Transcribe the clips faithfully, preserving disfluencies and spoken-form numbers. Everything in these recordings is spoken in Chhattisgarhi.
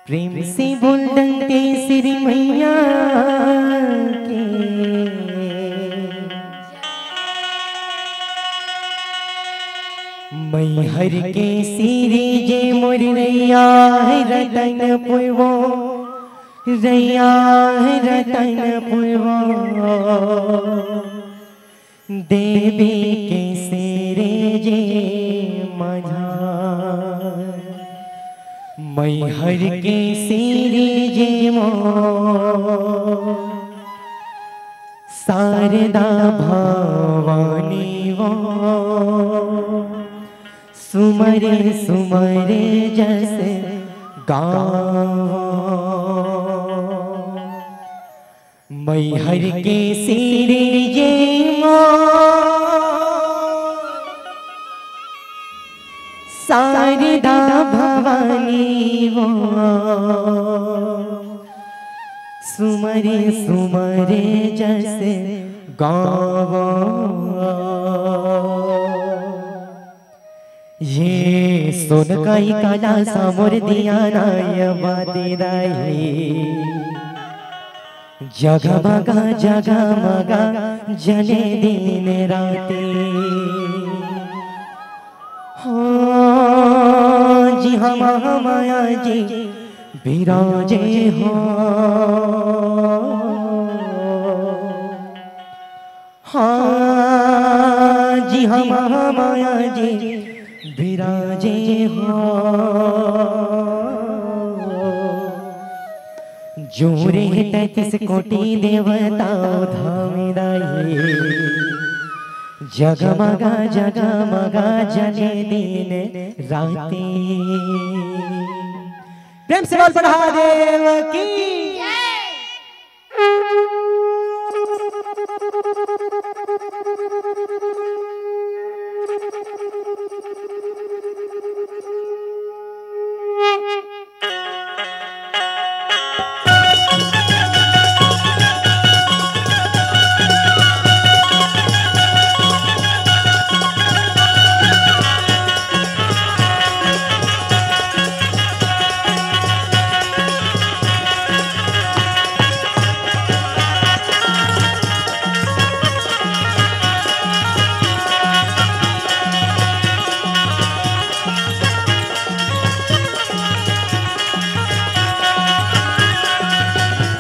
प्रेम से बोल दंतेश्वरी मैया के। मैहर के सिरे जे मोर रैया हे रतन पुरवो, रैया हे रतन पुरवो। देवी के सिरे जे मझा, मैहर के सिरे जे मो, शारदा भवानी वो, सुमरे सुमरे जस गावो। मैहर के सिरे जे मो, शारदा भवानी वो, सुमरे सुमरे जस गावो। ये सोनकई कला सामुर दिया नाय बाती दाई, जगमगा जगमगा जले दिन राती। हाँ जी, हम माया जी बिराजे हो। हाँ जी, हम माया जी बिराजे हो। जोरे तैंतीस कोटि देवता धाम दाई, जगमगा जगमगा जले दिन राती। प्रेम से बोल महादेव की।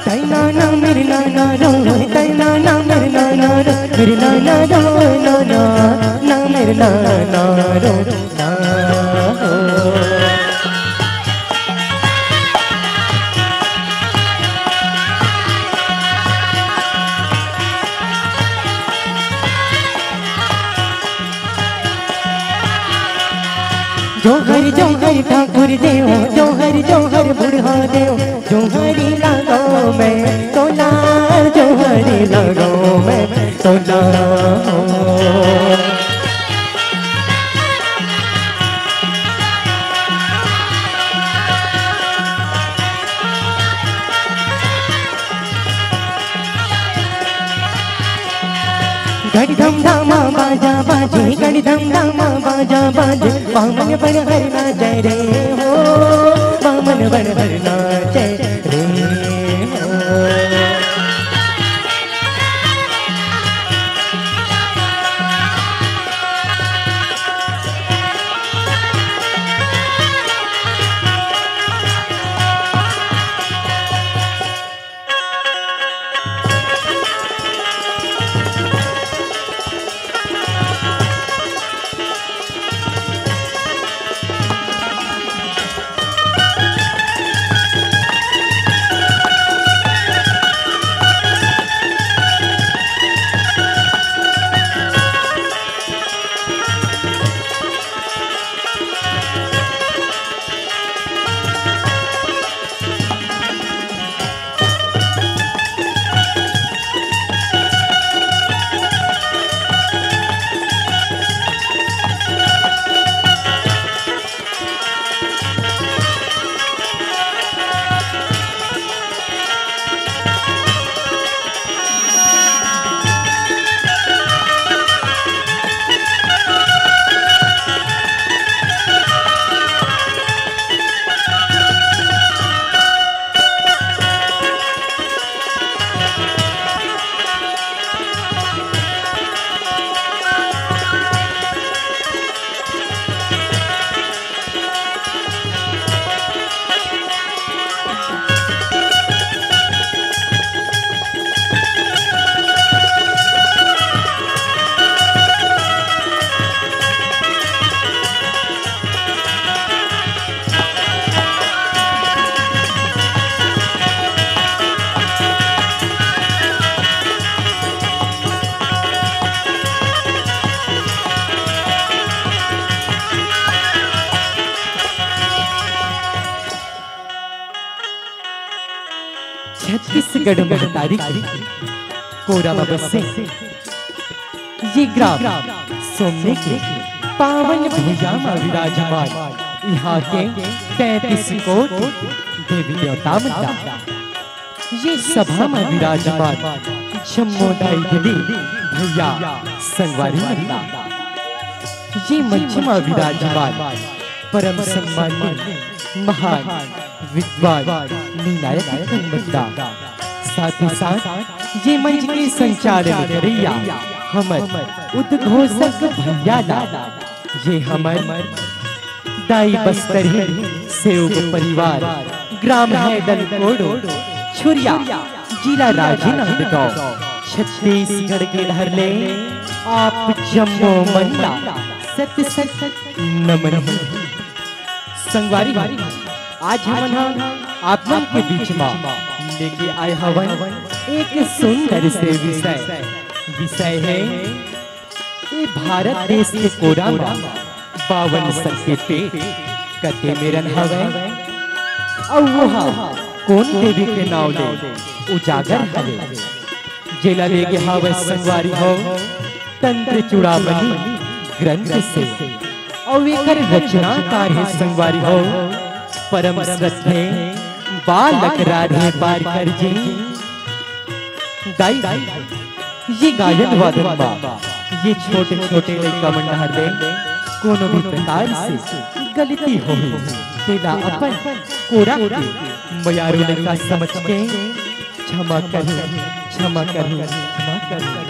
तैना ना मेरे नाना रो, तैना ना मेरे नाना रो, मेरे नाना रो, नाना, ना मेरे नाना रो, ना हो। जोहर जोहर ठाकुर देव, जोहर जोहर बुढ़ा देव, जोहरी लगाओ मैं तोला, जोहरी लगाओ मैं तोला। घड़ी धम धामा बाजा बाजे, घड़ी धम धामा बाजा बाजे, बामन बड़ हर नाचे रे हो, बामन बड़ हर नाचे रे हो। छत्तीसगढ़ महतारी के कोरा म बसे ये ग्राम सोमनी के पावन भुइयां म विराजमान इहां के तैंतीस कोटि देवी देवता मन ला ये सभा म विराजमान जम्मो दाई दीदी भैया संगवारी मन ला ये मंच म विराजमान परम सम्माननीय महान विद्वान नीनायक मन ला साथ ही साथ ये मंच के संचालन करइया हमर उद्घोषक भैया ला ये हमर दाई बस्तरही सेवक परिवार, ग्राम हैदल कोड़ो, छुरिया, जिला राजनांदगांव, छत्तीसगढ़ के डहर ले आप जम्मो मन ला सत सत नमन हे। संगवारी हो, आज हमन ह आप मन के बीच म लेके आए हवन एक सुंदर से विषय। विषय हे ये भारत देश के कोरा म बावन संग के पेट कते मेरन हवय, अउ वो ह कोन देवी के नाव ले उजागर हवे, जेला लेगे हवय संगवारी हो तंत्र चूड़ामणि ग्रंथ से, अउ एकर रचनाकार हे संगवारी हो परम श्रद्धे बालक राधे पारकर जी। दाई, ये गायन वादन म ये छोटे-छोटे लइका मन डहर ले कोनो भी प्रकार से गलती होही, तेला अपन कोरा के मयारू लइका समझ के क्षमा करहू, क्षमा करहू, क्षमा करहू।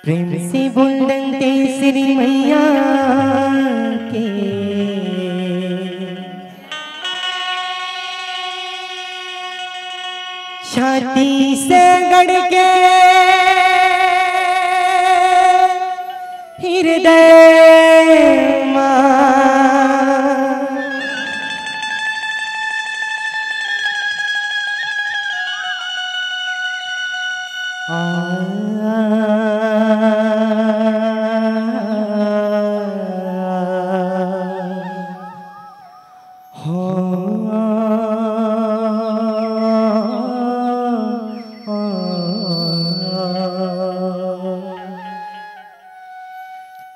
प्रेम से बोल दंतेश्वरी मैया के। छत्तीसगढ़ के हृदय मा। आ, हो,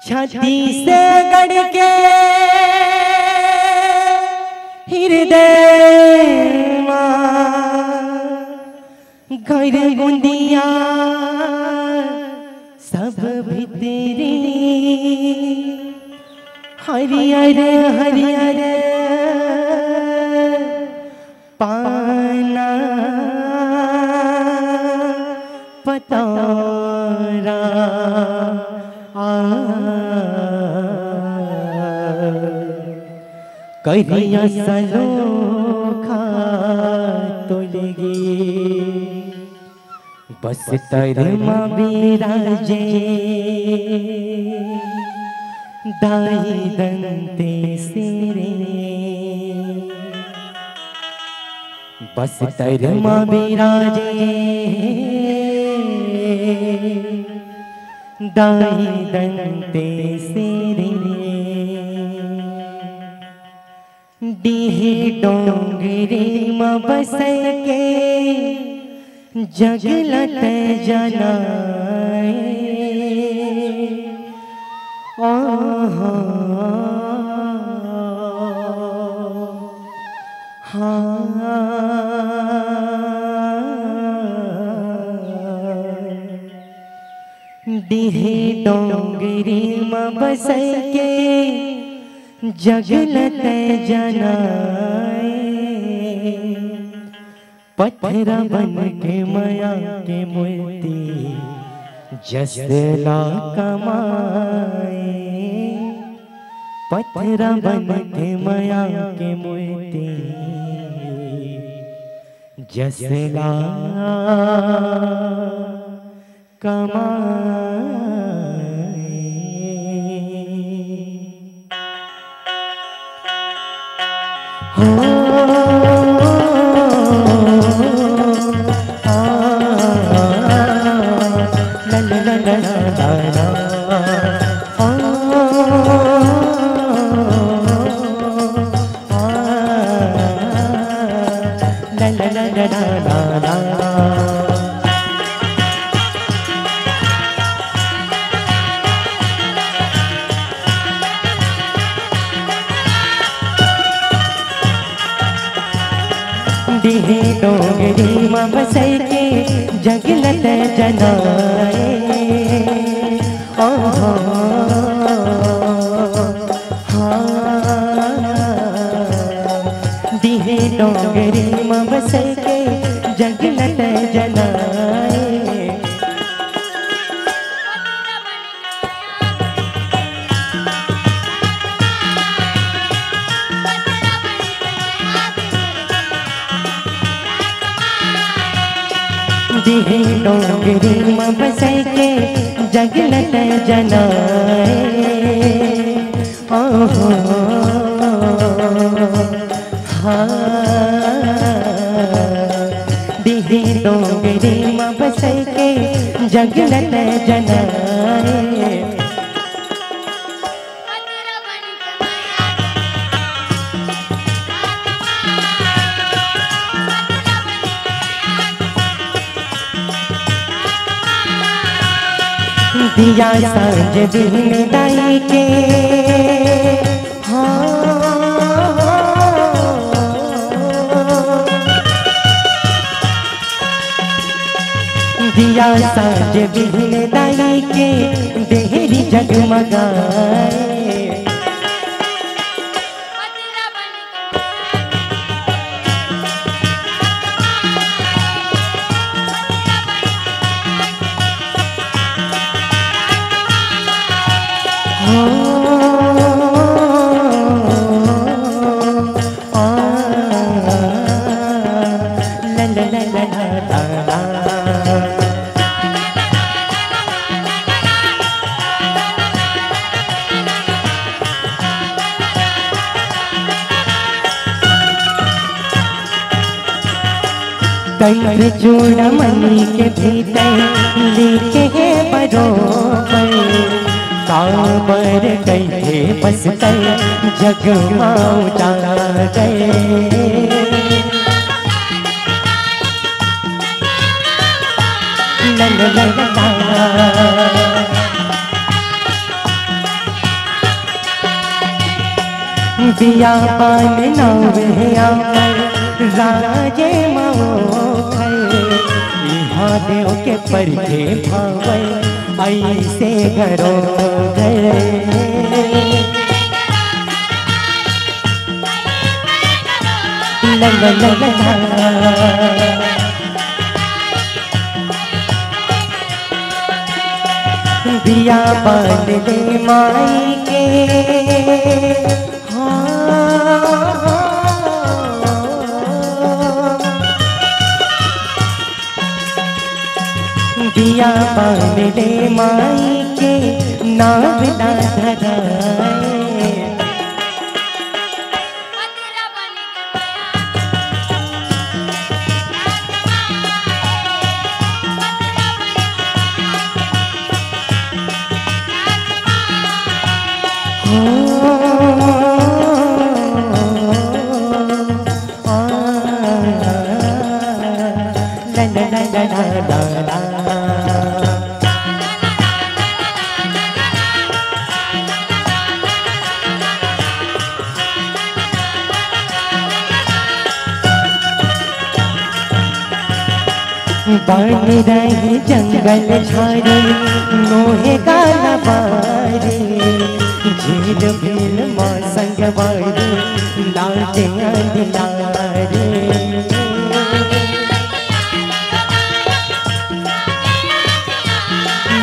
छत्तीसगढ़ के हृदय मा घर गोंदिया सब भीतरी हरियर हरियर पाना पतौरा आ करिया सलोखा तोलगे। बस्तर म बिराजे दाई दंतेश्वरी। बस्तर म बिराजे दाई दंतेश्वरी। डीह डोंगरी म बसई के जगलत जनाए। आहा। हाँ, डिहे डोंगरी म बसई के जग ल तै जनाए, पथरा बन के मया के मूर्ति जस ला कमाए, पथरा बन के मया के मूर्ति जस ला कमाए। हो, आ, ला, ला, ला, ला, ला, ला, ला। आ, आ, ला, ला, ला, ला, ला, ला, ला। डिहे डोंगरी म बसई के जग ल तै जनाए। ओहो, हाँ, डिहे डोंगरी म बसई के जग ल तै जनाए। डिहे डोंगरी म बसई के जग ल तै जनाए। ओहो, हाँ, डिहे डोंगरी म बसई के जग ल तै जनाए। दिया सांझ दिन दाई के, हाँ। दिया सांझ दिन दाई के, देहरी जगमगाए। हो, आ, ला, ला, ला। कंठ चूड़ामणि के भीतर लिखे हे बरोबर, काबर कहिथे बस तैं जग मा उजागर। ला, ला, ला, ला। बियाह पान नवे आमर राजे मऊ खै, इहाँ देव के परखे भावै, अइसे घरो गए। ला, ला, ला, ला, ला। बियाह पान ले माई के, हाँ। बियाह पान ले माई के, नाम ना धराए। बन रहे जंगल झाड़ी, नोहे गाला बारी, झील भील मा संगवारी, लागे अंधियारी।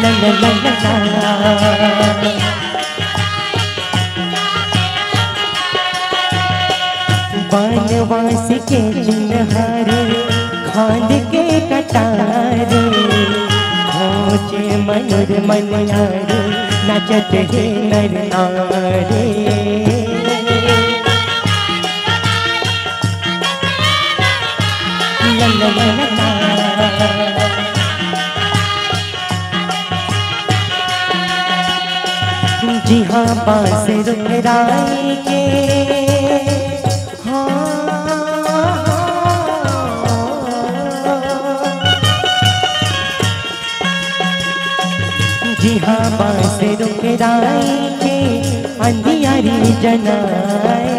ला ला ला ला ला। बनवास के चिन्हार, खांद के कटार, खोजे मयूर मनियार, नाचत हे नर नारी। ला ला ला ला ला। जिहाँ बांस रुखराई के, हाँ, जिहाँ बांस रुखराई के अंधियारी जनाए।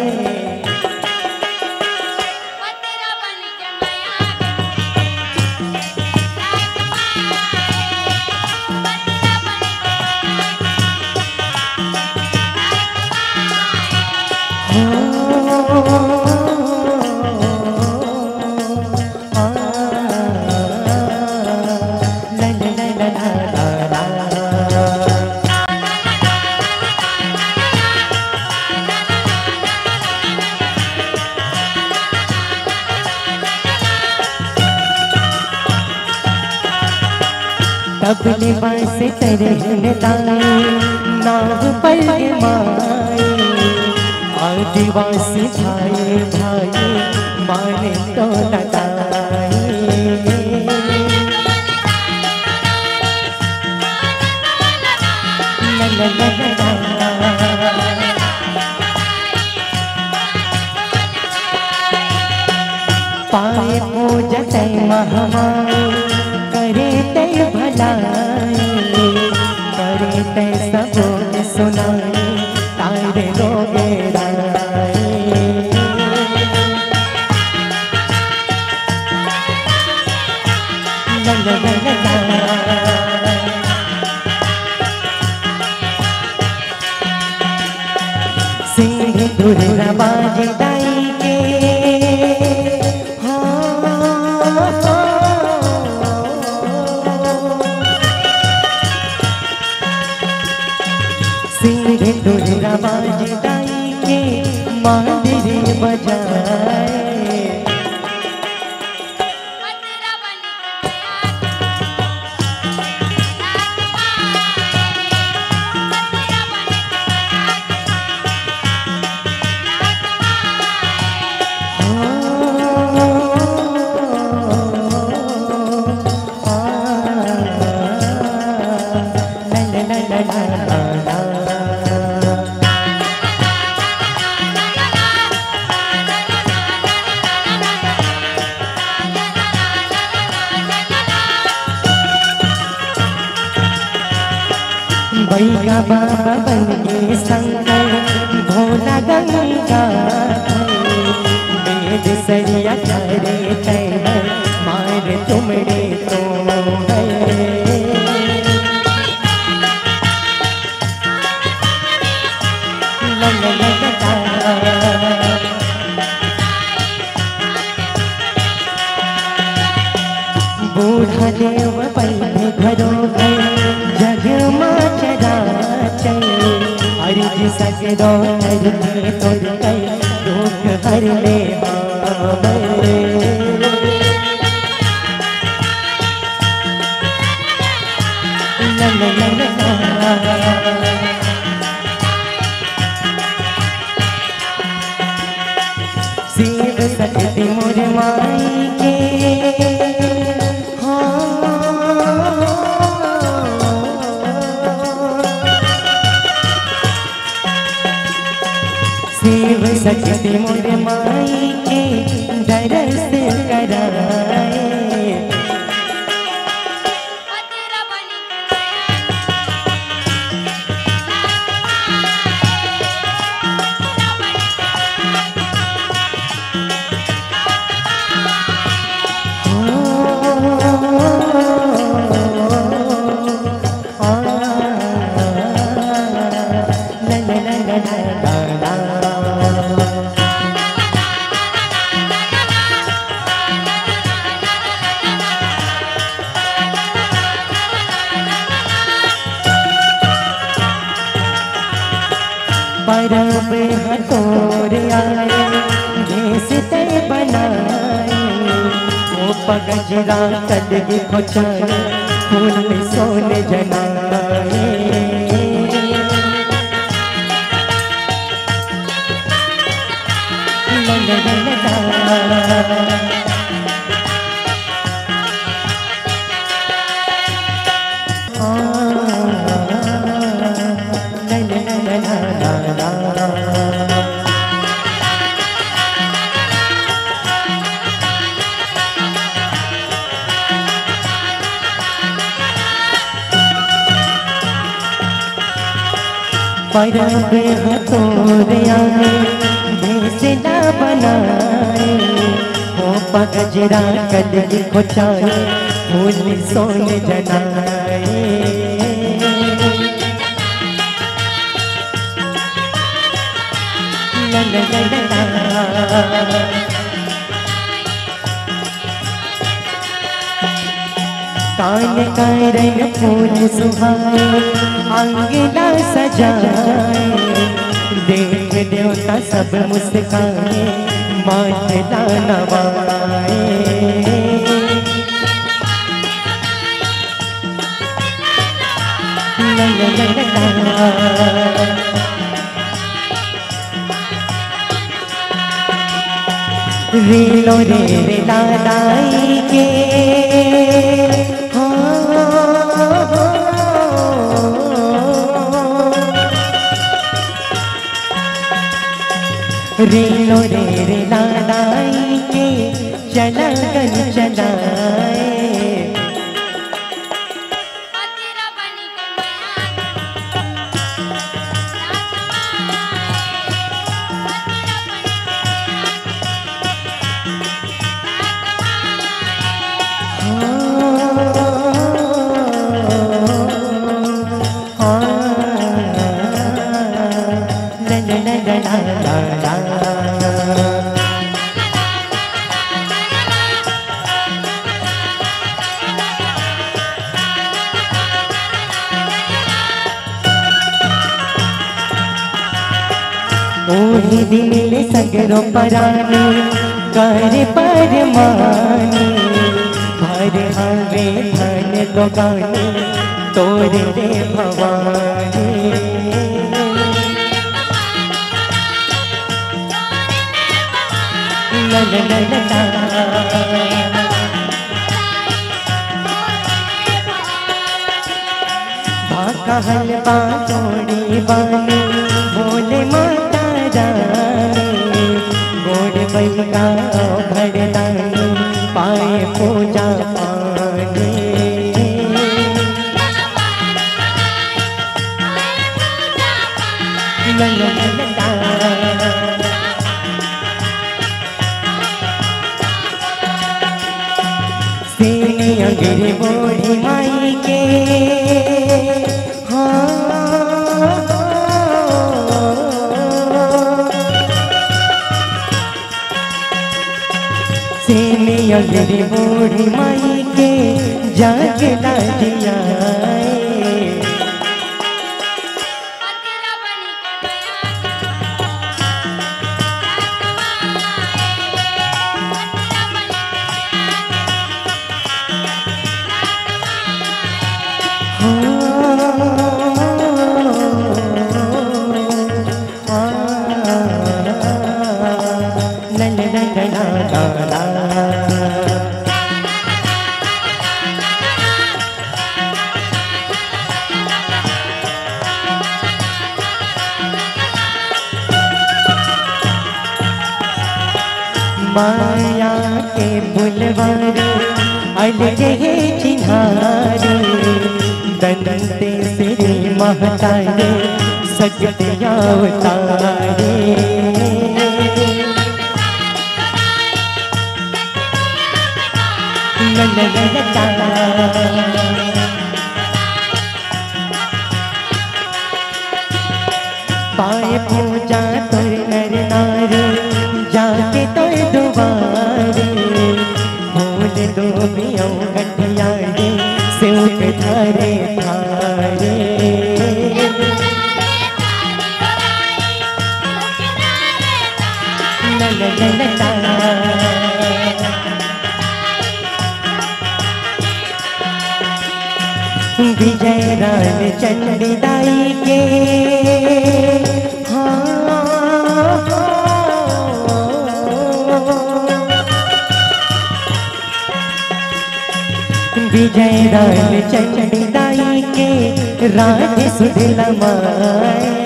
तबले बांस तरहन दाई, नाव पर माई, आदिवासी भाई भाई, माने तो लदाई। ला ला ला ला ला। पाए पूजतै महमाई, करे तै भलाई, करे तै सबों के सुनाई, तारे लोगे राई। ला ला ला ला ला। सिंह दुर्गा बाज दाई के, हाँ। सिंह दुर्गा बाज दाई के, मांदिरी बजाए। बइगा बाबा बन के शंकर, भोला गंगा धर, वेद सरिया करे तय है, मार तुमरे तो है। ला ला ला ला ला। बूढ़ा देव बइठे घरो घर, जग मा चराचर। अर्जी सगरो अर्जी तोर कई, दुख हर ले हमर। ला ला ला ला ला। शिव शक्ति मोर माई के, हाँ। शिव शक्ति मोर माई के, दरस कराए। पगजरा कद खोचाए, फूल सोन जनाए। परब ह तोर आए, भेसला बनाए, हो पगजरा कद खोचाए, फूल सोन जनाए। ला ला ला ला ला। कान करन फूल सुहाए, अंगना सजाए, देख देवता सब मुस्काए, माथ ला नवाए। ला ला ला ला ला। रीलो रे रे लालाई के, हाँ। रीलो रे रे लालाई के, चला गन चलाए। ओही दिन ले सगरो परानी करे परमान, भर हवे धन दोगानी तोर ले भवानी। ला ला ला ला ला। भा कहल बा जोड़ी बानी, बोले माता रानी, गोड़ बैगा भरदानी, पाए पूजा पानी। ला ला ला ला ला। सेने अंगरे बूढ़ी माई के, हाँ। सेने अंगरे बूढ़ी माई के, जाग लागिया। माया के बुलवारी अलगे हे चिन्हारी, दंतेश्वरी महतारी शक्ति अवतारी। ला ला ला ला ला। पाए पूजा तोर नर नारी, जाके तोर दुआरी, फूल दूबियौ गठियारी, सेवक धरे थारी। ला ला ला ला ला। चंडी दाई के। हाँ। विजय राम चंडी दाई के राज सुध लमाए।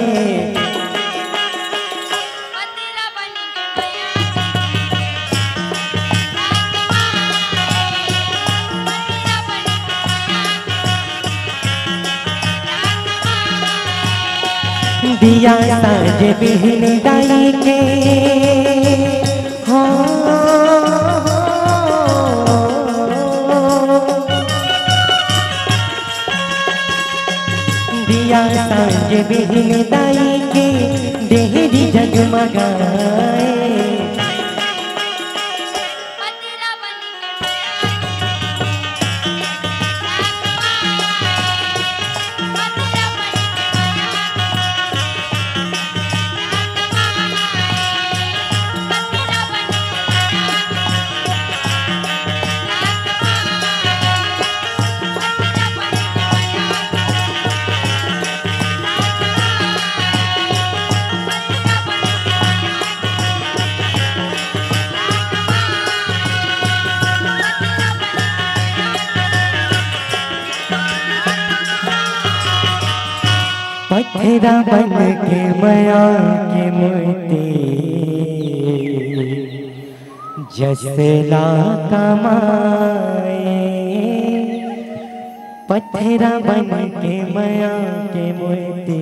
दिया साँझ बिहनी दाई के। हाँ। दिया साँझ बिहनी दाई के, डेहरी जगमगाए। पथरा बन के मया के मूर्ति जसला कमाए। पथरा बन के मया के मूर्ति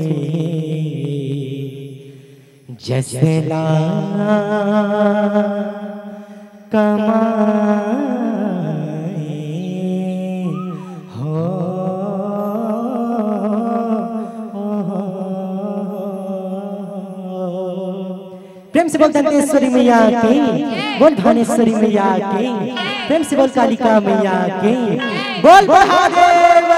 जसला कमाए हो। प्रेम से बोल दंतेश्वरी मैया की, बोल भानेश्वरी मैया की, प्रेम से बोल कालिका मैया की, बोल महादेव